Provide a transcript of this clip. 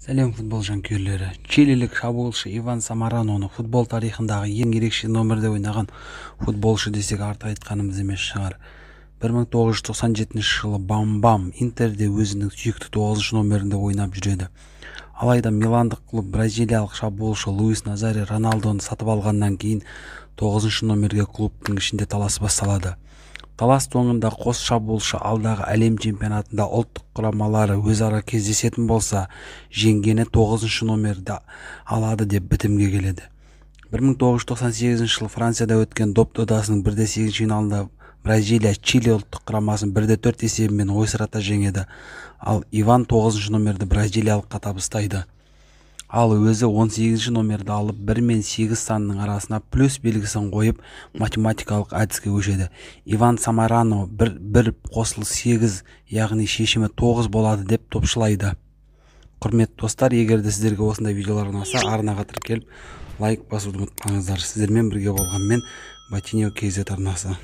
Сәлем, футбол жанкүйерлері! Чилилік шабуылшы Иван Самораноны футбол тарихындағы ең ерекше номерде ойнаған футболшы десек, артық айтқанымыз емес шығар. 1997 жылы Бам-Бам Интерде өзінің сүйікті 9 номерінде ойнап жүреді. Алайда миландық клуб бразилиялық шабуылшы Луис Назари Роналдоны сатып алғаннан кейін 9 номерге клубтың ішінде талас басталады. Талас соңында қос шабуылшы алдағы әлем чемпионатында ұлттық құрамалары өзара кездесетін болса, жеңгені 9 номерді алады деп бітімге келеді. 1998 жылы Францияда өткен доп додасының 1-8 финалында Бразилия Чили ұлттық құрамасын 1-4 есебімен ойсырата жеңеді. Ал Иван 9 номерді бразилиялыққа табыстайды. Ал өзі 18 номерді алып, 1 мен 8 санының арасына плюс белгісін қойып, математикалық әдіске көшеді. Иван Саморано 1 1 қосыл 8, яғни шешімі 9 болады деп топшылайды. Құрметті достар, егер де сіздерге осындай видеолар ұнаса, арнаға тіркеліп, лайк басуды ұмытпаңыздар. Сіздермен бірге болған мен, Батиньо KZ арнасы.